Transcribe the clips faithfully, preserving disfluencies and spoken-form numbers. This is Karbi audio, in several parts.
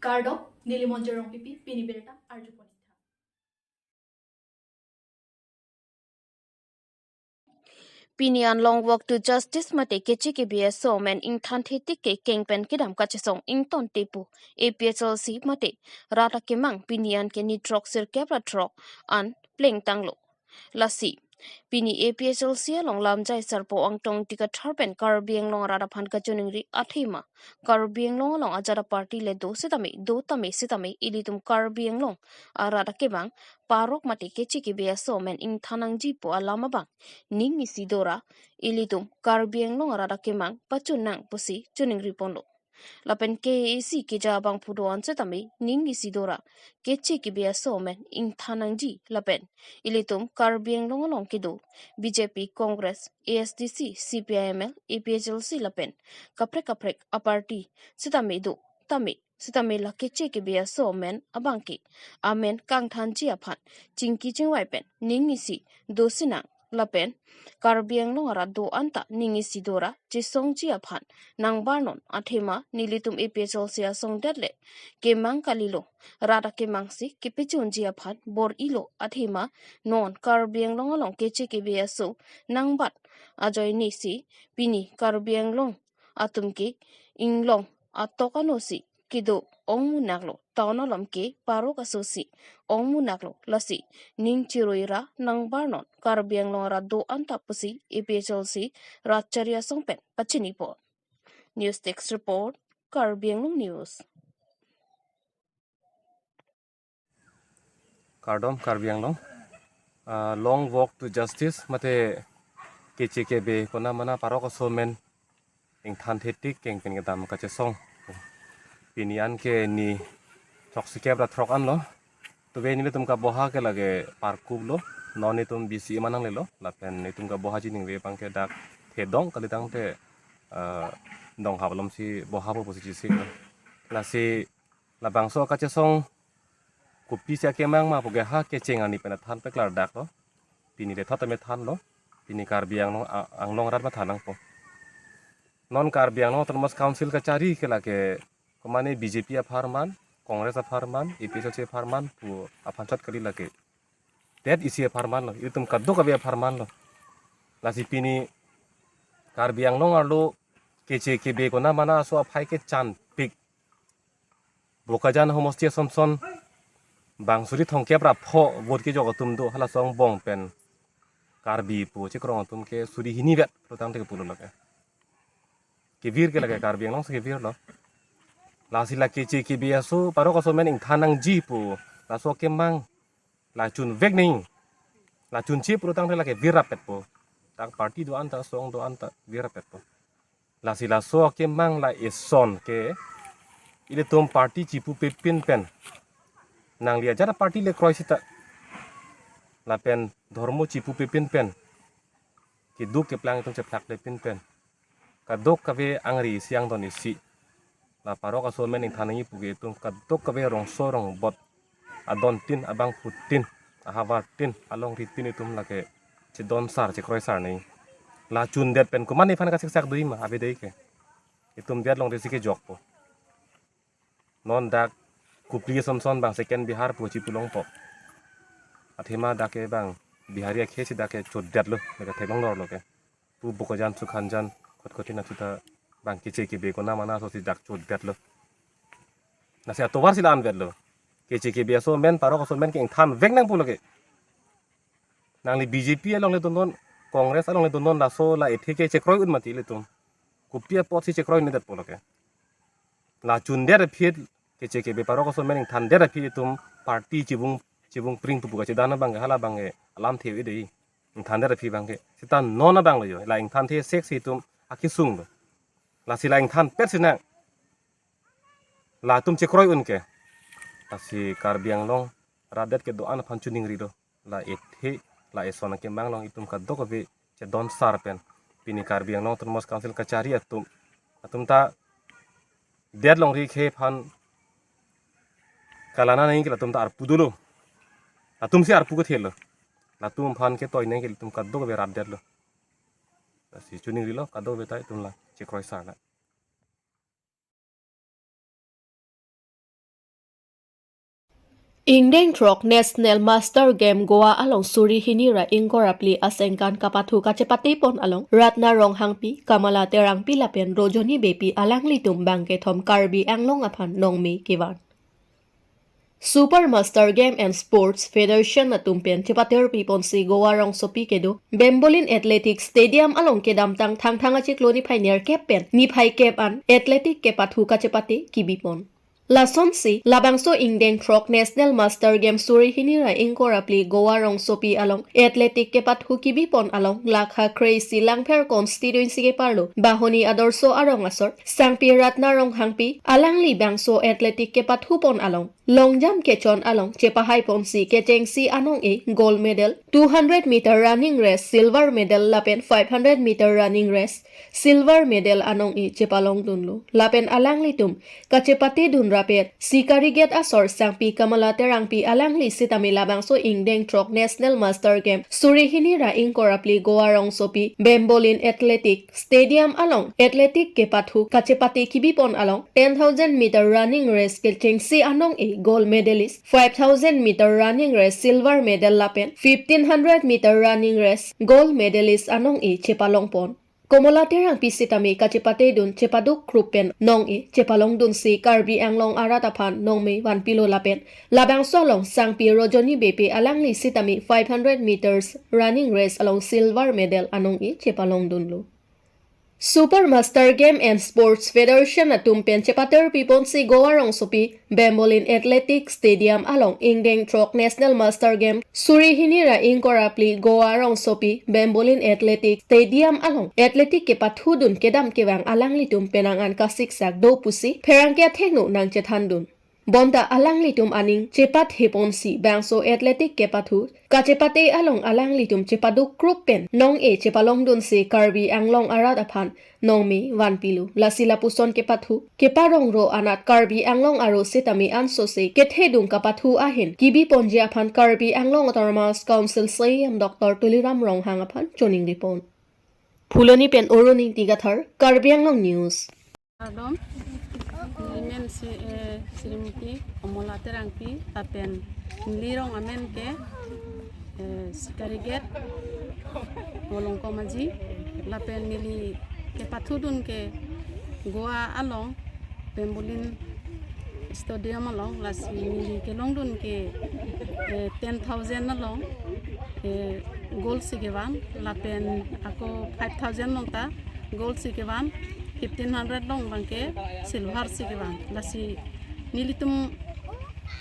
Kardom, neli Monjir Rongpipi, pini birta arjupon ingthan. Pini an Long Walk to Justice mate Keche Kebe aso amen ingthan thetik ke keng pen kedam kachesong ingtonte pu A P H L C mate rat akemang pini an ke ni throk sirkep ra throk an plengtanglo. Lasi pini A P H L C along lamjai sarpo Angtong Ingti Kathar pen Karbi Anglong arat aphan kachiningri athema Karbi Anglong along ajat aparty le do sitame, do tame sitame ilitum Karbi Anglong arat akemang parok mate Keche Kebe aso amen ingthan nangji pu alam abang ning isi do ra ilitum Karbi Anglong arat akemang pachun nang pusi chiningri ponlo. Lapen K A A C keja abangphu do-an sitame ning isi do ra Keche Kebe aso amen ingthan nangji lapen ilitum Karbi Anglong along kedo B J P, Congress, A S D C, C P I M L, A P H L C lapen kaprek kaprek aparty sitame do tame sitame la Keche Kebe aso amen abang ke amen kangthanji aphan chingki chingvai pen ning isi do sinang lapen Karbi Anglong arat do-an ta ning isi do ra chesongji aphan nangbarnon athema nelitum A P H L C asong det le kemang kalilo, rat akemang si kepachunji aphan bor-ilo athema non Karbi Anglong along Keche Kebe aso nangbat ajoine si pini Karbi Anglong atum ke inglong atok ano si kedo ongmu naklo, town along ke parok aso si ongmu naklo, lasi ning chirui ra nangbarnon Karbi Anglong arat do-an ta pusi A P H L C rat chari asong pen pachinipo. News Desk Report, Karbi Anglong News. Kardom Karbi Anglong. Ah, Long Walk to Justice mate Keche Kebe konamana parok aso amen ingthan thetik keng pen kedam kachesong. Pini an ke ni throk sirkep ra throk anlo. Tuve nelitum kaboha ke lake parkup lo. Non itum B C E manang lelo. Lapen itum kaboha chiningri abang ke dak thedong kalitangte, ah, donghap alom si boha po pusi chesik lo. Lasi labangso kachesong kopisi akemang ma pu ke ha kecheng ani pen athan paklardaklo. Pini le thot tame thanlo. Pini Karbi Anglong, a-, Anglong arat ma than nangpo. Non Karbi Anglong Autonomous Council kachari ke lake komane B J P apharman, Congress apharman, A P H L C apharman pu aphan chot kali lake. Det isi apharman lo, itum kadokave apharman lo. Lasi pini Karbi Anglong arlo Keche Kebe konamana aso aphai kechanpik. Bokajan homosti asonson bang suri thomkep ra pho vote kejok atum do, hala asong bong pen Karbi pu chekroi atum ke suri hini vet lo tangte ke pulo lake. Kevir ke lake Karbi Anglong si kevir lo. Lasi la Keche Kebe aso parok aso amen ingthan nangji pu laso akemang la chunvek nangji. La chunche pulo tangte lake virapetpo. Dak party do-an ta, asong do-an ta virapetpo. Lasi laso akemang la eson ke ilitum party chipupe pin pen, nangli ajat aparty le kroi sita, lapen dhormo chipupe pin pen, keduk keplang itum chephlakle pin pen, kadokave angri isi angdon isi, la parok aso amen ingthan nangji pu ke itum kadokave rongso rongbot, adontin, abangphutin, ahavartin, alongritin itum lake chedonsar, chekroisar nangji. La chundet pen komat nephan kasiksak doji ma, avedei ke. Itum det longri si kejokpo. Non dak Kopili asonson bang second Bihar pu chipulongpo. Athema dak ke bang Bihari akhei si dak ke chodetlo, dak ke theklong dorlo ke. Pu Bokajan, Sukhajan, Kotkotin achuta bang Keche Kebe konamana aso si dak chodetlo. Lasi atovar si la-an vetlo. Keche Kebe aso amen, parok aso amen ke ingthanvek nang pulo ke. Nangli B J P along le dondon, Congress along le dondon, laso la ethe ke chekroi un mati ilitum. Kopi apot si chekroi un det pulo ke. La chundet aphi, Keche Kebe parok aso amen ingthandet aphi itum party chibung, chibung pring pupu kachedan abang ke, hala abang ke alam the-o-e dei. Ingthandet aphi abang ke. Seta non abang lo jo. La ingthanthe sek si itum akesung lo. Lasi la ingthanpet sinang. Latum chekroi un ke. Lasi Karbi Anglong rat det kedo-an aphan chuningrilo. La ethe, la eson akemang along itum kadokave chedonsar pen. Pini Karbi Anglong Autonomous Council kachari atum, atum ta det longri akhei aphan kalana nangji ke latum ta arpu dolo. Latum si arpu kethelo. Latum aphan ketoi nangji ke latum kadokave rat detlo. Lasi chuningrilo, kadokave ta itum la chekroisar nang. Ingdeng throk National Master Game Goa along suri hini ra ingkoi ra phli asengkan kapathu kachepate pon along Ratna Ronghangpi, Kamala Terangpi lapen Rojoni Beypi alanglitum bangkethom Karbi Anglong aphan nongme kevan. Super Master Game and Sports Federation atum pen chepaterpi ponsi Goa rongsopi kedo Bambolin Athletic Stadium along kedamtang Thangthang achiklo niphai nerkep pen niphai kep an athletic kepathu kachepate kibi pon. Lasonsi labangso ingdeng throk National Master Game suri hini ra ingkoi ra phli Goa rongsopi along athletic kepathu kibi pon along lakha kre-isi Langpher constituency keparlo Bahoni Adorsho arong asor Sangpi Ratna Ronghangpi alangli bangso athletic kepathu pon along long jump kechon along chepahai ponsi kechengsi anong-e gold medal, two hundred meter running race silver medal lapen five hundred meter running race silver medal anong-e chepalong dunlo. Lapen alanglitum kachepate dun rapet Sikarigat asor Sangpi Kamala Terangpi alangli sitame labangso ingdeng throk National Master Game suri hini ra ingkoi ra phli Goa rongsopi Bambolin Athletic Stadium along athletic kepathu kachepate kibi pon along ten thousand meter running race kechengsi anong-e gold medalist, five thousand meter running race silver medal lapen fifteen hundred meter running race gold medalist anong-e chepalong pon. Kamala Terangpi sitame kachepate dun chepaduk krup pen nong-e chepalong dunsi Karbi Anglong arat aphan nongme vanpilo lapen labangso along Sangpi Rojoni Beypi alangli sitame five hundred meters running race along silver medal anong-e chepalong dunlo. Super Master Game and Sports Federation atum pen chepaterpi ponsi Goa rongsopi Bambolin Athletic Stadium along ingdeng throk National Master Game suri hini ra ingkoi ra phli Goa rongsopi Bambolin Athletic Stadium along athletic kepathu dun kedam kevang alanglitum penang an kasiksak do pusi pherangke athengno nangchethan dun. Bonta alanglitum aning chepathe ponsi bangso athletic kepathu kachepate along alanglitum chepaduk krup pen nong-e chepalong dunsi Karbi Anglong arat aphan nongme vanpilo. Lasi lapuson kepathu keparong ro anat Karbi Anglong aro sitame ansose kethedung kapathu ahin kibi ponji aphan Karbi Anglong Autonomous Council C E M Doctor Tuliram Ronghang aphan choningri pon. Phuloni pen Oroni Tigathar, Karbi Anglong News. Kardom, neli men si, eh, Srimati Amala Terangpi, lapen neli rong amen ke, eh, Sikarigat, Molongkom Aji, lapen neli kepathu dun ke Goa along, Bambolin Stadium along, lasi neli kelong dun ke, eh, ten thousand along, eh, gold si kevan, lapen ako five thousand along ta gold si kevan, fifteen hundred along abang ke silver si kevan. Lasi nelitum,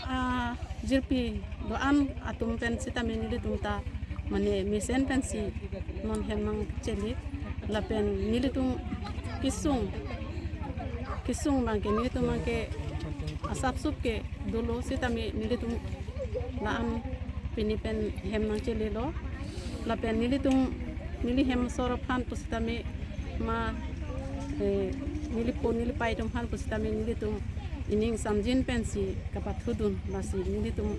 ah, jirpi do-an atum pen sitame nelitum ta mane mesen pensi non hem nangchele lapen nelitum kesung, kesung abang ke nelitum abang ke asapsup ke dolo sitame nelitum la-an pini pen hem nangchelelo. Lapen nelitum, neli hem asor aphan pusitame ma, eh, nelipo nelipai atum aphan pusitame nelitum ining samjin pensi kapathu dun, lasi nelitum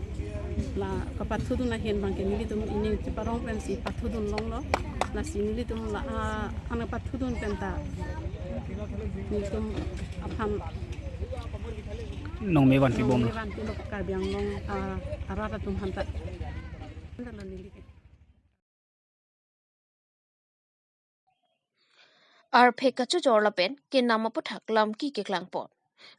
la kapathu dun ahin abang ke nelitum ining cheparong pensi pathu dun longlo. Lasi nelitum la, ah, an pathu dun pen ta nelitum aphan nongme vanpi bom. Nongme vanpilo Karbi Anglong, ah, arat atum aphan ta. Arphek kachojor lapen kenam aputhak lamki keklang pon.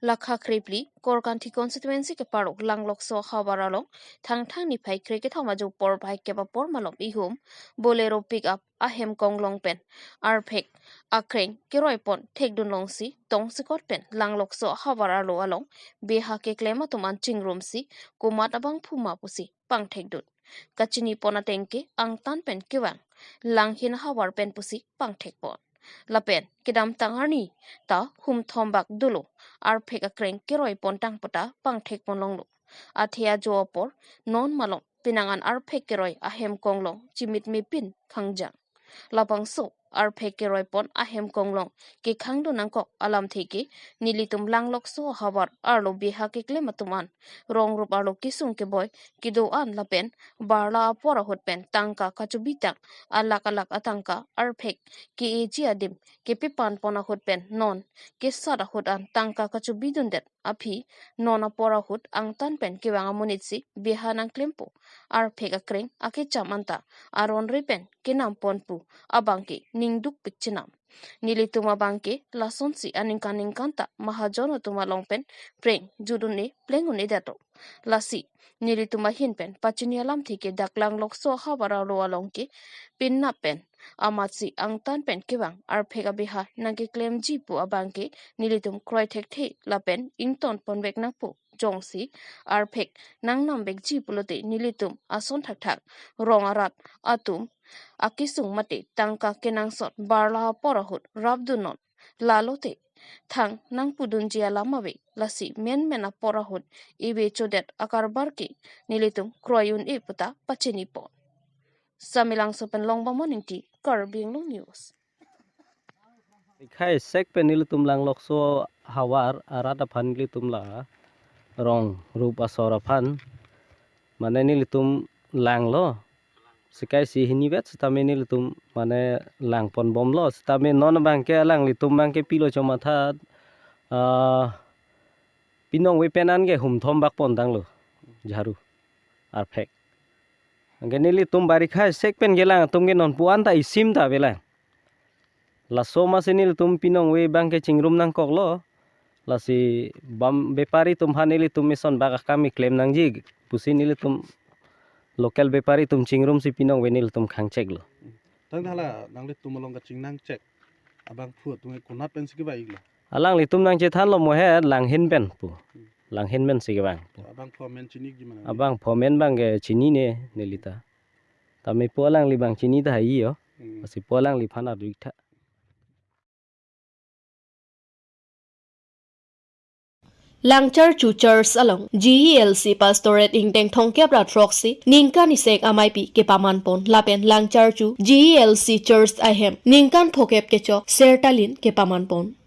Lakha kre-phli Korkanthi constituency keparlo Langlokso havar along Thangthang niphai kre-kethom ajo porphai kep apor malom ihum Bolero pickup ahem konglong pen arphek akreng keroi pon thekdun longsi tongsekot pen Langlokso havar arlo along beha keklem atum an chingrumsi komat abangphu ma pusi pangthekdun. Kachini pon ateng ke angtan pen kevang Langhin havar pen pusi pangthek pon. Lapen kedamtang arni ta humthombak dolo arphek akreng keroi pon tang puta pangthek pon longlo. Athe ajo apor non malom penang an arphek keroi ahem konglong chimit mepin khangjang. Labangso arphek keroipon ahem konglong kekhangdun nangkok alamthe ke nelitum Langlokso ahavar arlo beha keklem atum an rong rup arlo kesung keboi kedo-an lapen barla apor ahut pen tangka kachobitang alakh alakh atangka arphek ke-eji adim kepepanpon ahut pen non kesat ahut an tangka kachobidundet aphi non apor ahut angtan pen kevang amonit si beha nangklempo arphek akreng akecham anta aron re pen kenampon pu abang ke ningdukpik chenam. Nelitum abang ke lasonsi aningkan ningkan ta mahajon atum along pen preng jut un-e pleng un-edetlo. Lasi nelitum ahin pen pachini alamthe ke dak Langlokso ahavar arlo along ke penap pen amatsi angtan pen kevang arphek abeha nangkeklemji pu abang ke nelitum kroi thekthe lapen ingtonponvek nangpo. Jongsi arphek nangnamvekji pulote nelitum ason thakthak rong arat atum akesung mate tangka kenangsot barla apor ahut rapdunnon. Lalote thang nangpudunji alam ave, lasi menmen apor ahut eve chodet akarbar ke nelitum kroi un-e puta pachinipon. Samelangso pen Longbamon Ingti, Karbi Anglong News. Ikhai sek pen nelitum Langlokso ahavar arat aphan nelitum la rong rup asor aphan mane nelitum langlo. Sikai si hini vet sitame nelitum mane langponbomlo. Sitame non abang ke alanglitum abang ke pilo chomatha, ah, pinong ve pen an ke humthom bak pontanglo. Jharu arphek. Anke nelitum barikha sek pen kelang atum ke non pu-an ta isim ta avelang. Laso masi nelitum pinong ve abang ke chingrum nangkoklo. Lasi bam bepari atum aphan nelitum eson bak akam keklem nangji pusi nelitum local bepari atum chingrumsi pinong ve nelitum khangcheklo. Tang hala nanglitum along kachingnangchek abangphu atum ke konat pensi kevang-iklo? Alanglitum nangchethanlo mohe Langhin pen pu. Langhin pensi kevang. Abangphu amen chini-ikji ma nangli? Abangphu amen abang ke chinine nelita. Tame pu alangli abang chini tahai ho. Hmm. Lasi pu alangliphan arju-ik tha. Langcharchu Church along G E L C Pastorate ingdeng thomkep ra throksi ningkan isek ameipi kepamanpon lapen Langcharchu G E L C Church ahem ningkan phokep kechok sertalin kepamanpon.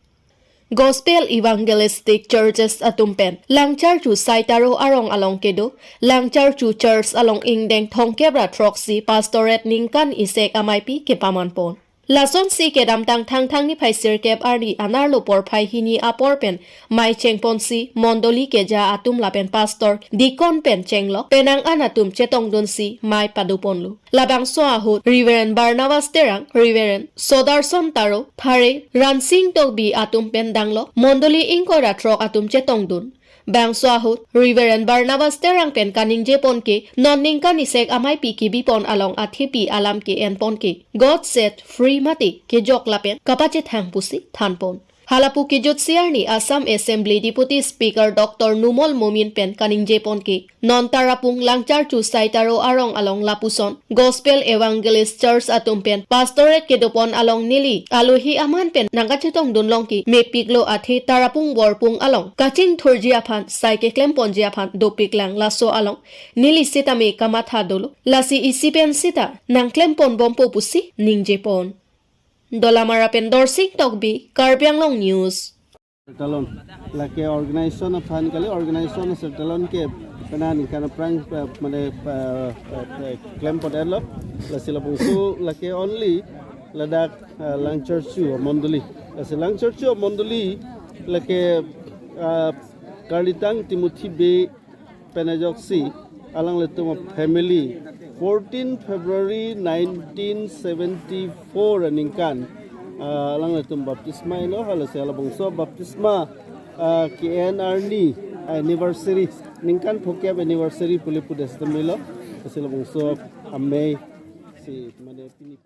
Gospel Evangelistic Churches atum pen Langcharchu Saitaro arong along kedo Langcharchu Church along ingdeng thomkep ra throksi Pastorate ningkan isek ameipi kepamanpon. Lasonsi kedamtang Thangthang niphai sirkep arni anerlo porphai hini apor pen mei chengponsi mondoli keja atum lapen pastor, deacon pen chenglok penang an atum chetongdunsi mei padoponlo. Labangso ahut Reverend Barnabas Terang, Reverend Sodarson Taro, Thare Ransing Tokbi atum pen danglok mondoli ingkoi ra throk atum chetongdun. Bangso ahut Reverend Barnabas Terang pen kaningjepon ke non ningkan isek ameipi kebipon along athepi alam ke-enpon ke God set free mate kejok lapen kapachethang pusi thanpon. Halapu kejutsi arni Assam Assembly Deputy Speaker Doctor Numal Momin pen kaningjepon ke non Tarapung Langcharchu Saitaro arong along lapuson Gospel Evangelist Church atum pen Pastorate kedopon along neli alohi aman pen nangkachetongdun long ke mepiklo athe Tarapung Borpung along kachingthurji aphan sai keklemponji aphan dopiklang, laso along neli sitame kamatha dolo, lasi isi pen sita nangklemponbompo pusi ningjepon. Dolamara pen Dorsing Tokbi, Karbi Anglong News. Sertalon. Lake organization aphan kali, organization sertalon ke penang ningkan aphrang, eh, mane, eh, eh, eh, klempon-etlo. Lasi labangso lake only ladak, eh, Langcharchu mondoli. Lasi Langcharchu mondoli lake, eh, Karlitang Timothy Bey pen ajoksi alanglitum family fourteen February nineteen seventy-four aningkan, ah, alanglitum baptisma elo, halasi halabangso baptisma, ah, ke-en arni anniversary, ningkan phokep anniversary pule pudes temilo, halasi labangso amei si mane pini.